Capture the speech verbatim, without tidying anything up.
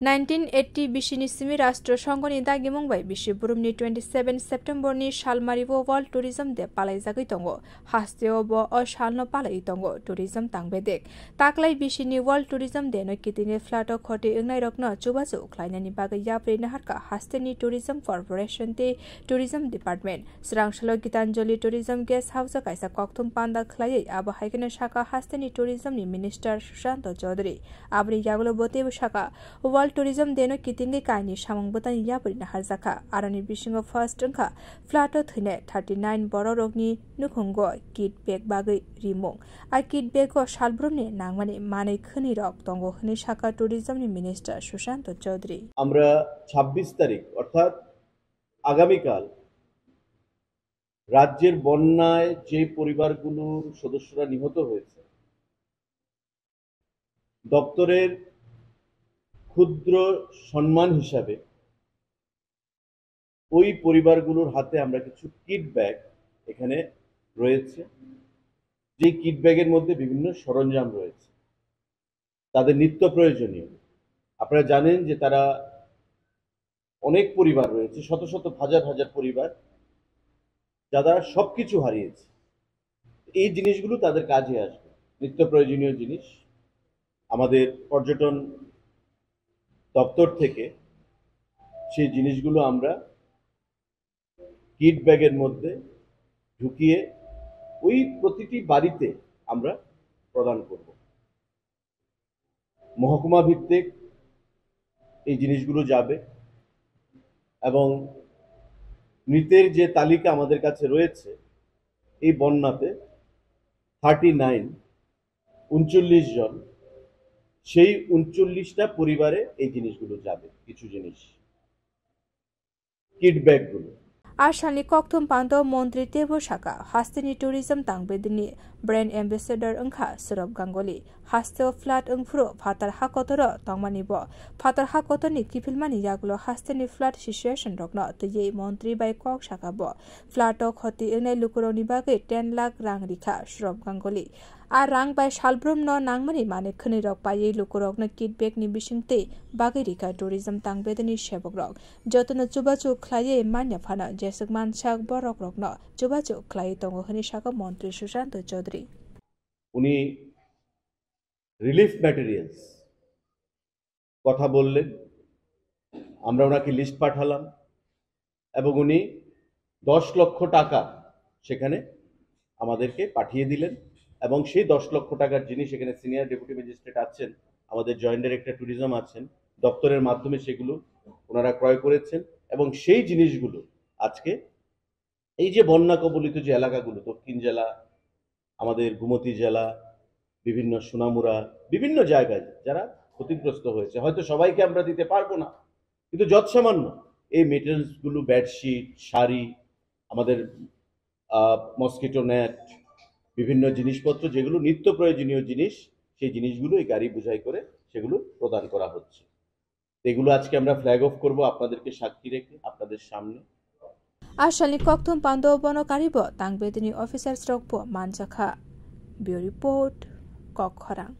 Nineteen eighty bisini simi Rashtra Shanghoni dagimung bai bisi burumni twenty seven September ni salmari o World Tourism Day palaijagwi tongo. Hasteo bo o salno palaiwi tongo tourism tangbedek. Taklai bisini World Tourism Day no kitingwi flat o khoti wngnairokno chubachu khlainani bagwi yapri naharkha hasteni Tourism Corporation tei Tourism Department. Swrangsalo Gitanjali Tourism Guest House o kaisa kokthum panda khlaiwi abo hai kheno sakha hasteni tourism ni minister Sushanta Chaudhary. Aboni yagulo bo teibo sakha, World Tourism Day no kitingwi kainwi samung bwtani yapri naharjakha. Aroni bisingo first wngkha flat o thwinai thirty nine bororokni nukhungo kit bag bagwi rimung. A kit bag o salbrumni nangmani manwi khwnwi rok tongo hwnwi sakha tourism ni minister Sushanta Chaudhary. আমরা ছাব্বিশ তারিখ অর্থাৎ আগামীকাল রাজ্যের বন্যায় যে পরিবারগুলোর সদস্যরা নিহত হয়েছে, দপ্তরের ক্ষুদ্র সম্মান হিসাবে ওই পরিবারগুলোর হাতে আমরা কিছু কিট ব্যাগ এখানে রয়েছে, যে কিট ব্যাগের মধ্যে বিভিন্ন সরঞ্জাম রয়েছে, তাদের নিত্য প্রয়োজনীয়। আপনারা জানেন যে তারা অনেক পরিবার রয়েছে, শত শত হাজার হাজার পরিবার, যারা সবকিছু হারিয়েছে। এই জিনিসগুলো তাদের কাজে আসবে, নিত্য প্রয়োজনীয় জিনিস। আমাদের পর্যটন দপ্তর থেকে সেই জিনিসগুলো আমরা কিট ব্যাগের মধ্যে ঢুকিয়ে ওই প্রতিটি বাড়িতে আমরা প্রদান করব। মহকুমা ভিত্তিক এই জিনিসগুলো যাবে এবং মৃতের যে তালিকা আমাদের কাছে রয়েছে, এই বন্যাতে থার্টি নাইন, ঊনচল্লিশ জন, সেই ঊনচল্লিশটা পরিবারে এই জিনিসগুলো যাবে, কিছু জিনিস, কিট ব্যাগগুলো। A salni kokthum pando montri teibo sakha, hasteni tourism tangbedini brand ambassador wngkha Saurabh Ganguly. Hasteo flood wngphuru phatar hakotoro tongmani bo. Phatar hakotorni kiphilmani yagulo hasteni flood situation rokno twiwi montri bai kok sakha bo. Flood o khoti wngnai lukurokni bagwi ten lakh rang rikha Saurabh Ganguly. A rang bai salbrumno nangmani manwi khwnwi rok paiwi lukurokno kit bag ni bisingtwi bagwi rikha tourism tangbedini sebokrok. Jotono chubachu khlaiwi manya phano jeswk mansak borok rokno chubachu khlaiwi tongo hwnwi sakha montri Sushanta Chaudhary. উনি relief materials কথা বললেন, আমরা ওনাকে লিস্ট পাঠালাম এবং উনি দশ লক্ষ টাকা সেখানে আমাদেরকে পাঠিয়ে দিলেন এবং সেই দশ লক্ষ টাকার জিনিস এখানে সিনিয়র ডেপুটি ম্যাজিস্ট্রেট আছেন, আমাদের জয়েন্ট ডাইরেক্টর ট্যুরিজম আছেন, দপ্তরের মাধ্যমে সেগুলো ওনারা ক্রয় করেছেন এবং সেই জিনিসগুলো আজকে এই যে বন্যা কবলিত যে এলাকাগুলো, দক্ষিণ জেলা, আমাদের গোমতী জেলা, বিভিন্ন সোনামুড়া, বিভিন্ন জায়গায় যারা ক্ষতিগ্রস্ত হয়েছে, হয়তো সবাইকে আমরা দিতে পারবো না, কিন্তু যৎসামান্য এই মেটেরিয়ালসগুলো, বেডশিট, শাড়ি, আমাদের, আহ, মসকিটো নেট, বিভিন্ন জিনিসপত্র যেগুলো নিত্য প্রয়োজনীয় জিনিস, সেই জিনিসগুলো এই গাড়ি বোঝাই করে সেগুলো প্রদান করা হচ্ছে। এগুলো আজকে আমরা ফ্ল্যাগ অফ করব আপনাদেরকে সাক্ষী রেখে, আপনাদের সামনে। A salni kokthum pando bono karibo tangbedini officers rokbo manjakha. Bureau Report, Kokkhorang.